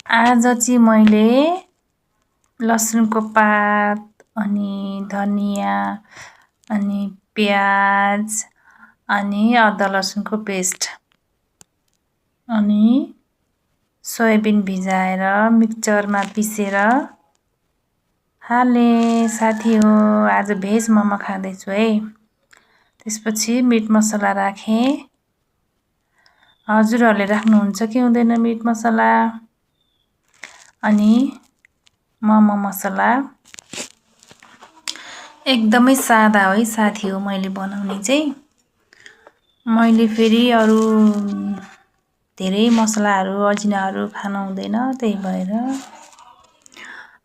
आज चाहिँ मैले लसुनको पात अनि धनिया अनि प्याज अनि अदुवा लसुनको पेस्ट अनि सोयाबिन भिजाएर मिक्सचरमा पिसेर हाले। साथी हो, आज भेज मोमो खाँदैछु है। त्यसपछि मिट मसला राखेँ। हजुरहरूले राख्नुहुन्छ कि हुँदैन मिट मसला अनि मोमो मसला। एकदमै सादा है साथी हो मैले बनाउने चाहिँ। मैले फेरि अरू धेरै मसलाहरू अजिनाहरू खान हुँदैन, त्यही भएर।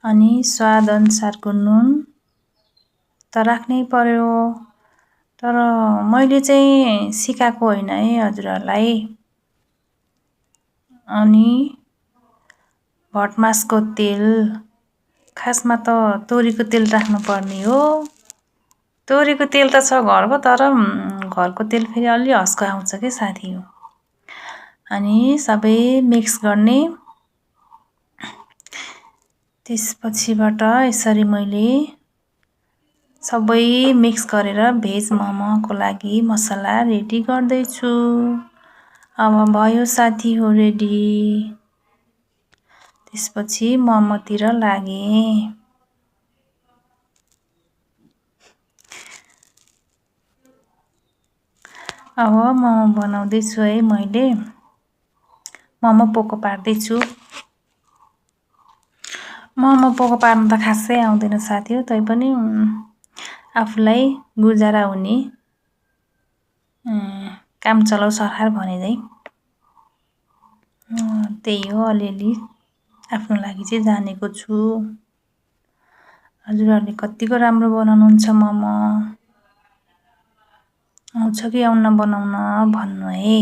अनि स्वाद अनुसारको नुन त राख्नै पर्यो, तर मैले चाहिँ सिकाएको होइन है हजुरहरूलाई। अनि भटमासको तेल, खासमा त तोरीको तेल राख्नुपर्ने हो। तोरीको तेल त छ घरको, तर घरको तेल फेरि अलि हस्को आउँछ के साथी हो। अनि सबै मिक्स गर्ने। त्यसपछिबाट यसरी मैले सबै मिक्स गरेर भेज मोमोको लागि मसला रेडी गर्दैछु। अब भयो साथी हो रेडी। त्यसपछि मोमोतिर लागेँ। अब मोमो बनाउँदैछु है मैले। मोमो पोको पार्दैछु। मोमो पोको पार्न त खासै आउँदैन साथी हो, तैपनि आफूलाई गुजारा हुने काम चलाउ सरकार भने चाहिँ त्यही हो। अलिअलि आफ्नो लागि चाहिँ जानेको छु। हजुरहरूले कतिको राम्रो बनाउनुहुन्छ मोमो, आउँछ कि आउन बनाउन भन्नु है।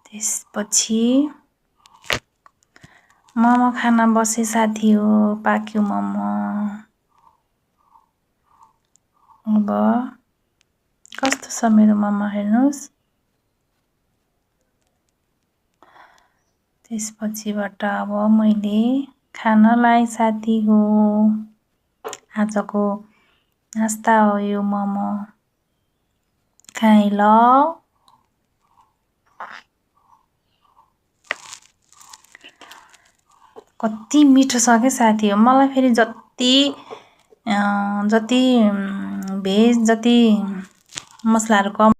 त्यसपछि मोमो खान बसे साथी हो, पाक्यो मोमो। अब कस्तो छ मेरो मोमो हेर्नुहोस्। त्यसपछिबाट अब मैले खानलाई साथी हो। आजको नास्ता हो यो मोमो, खाएँ ल। कति मिठो छ के साथी हो। मलाई फेरि जति भेज जति मसलाहरू कम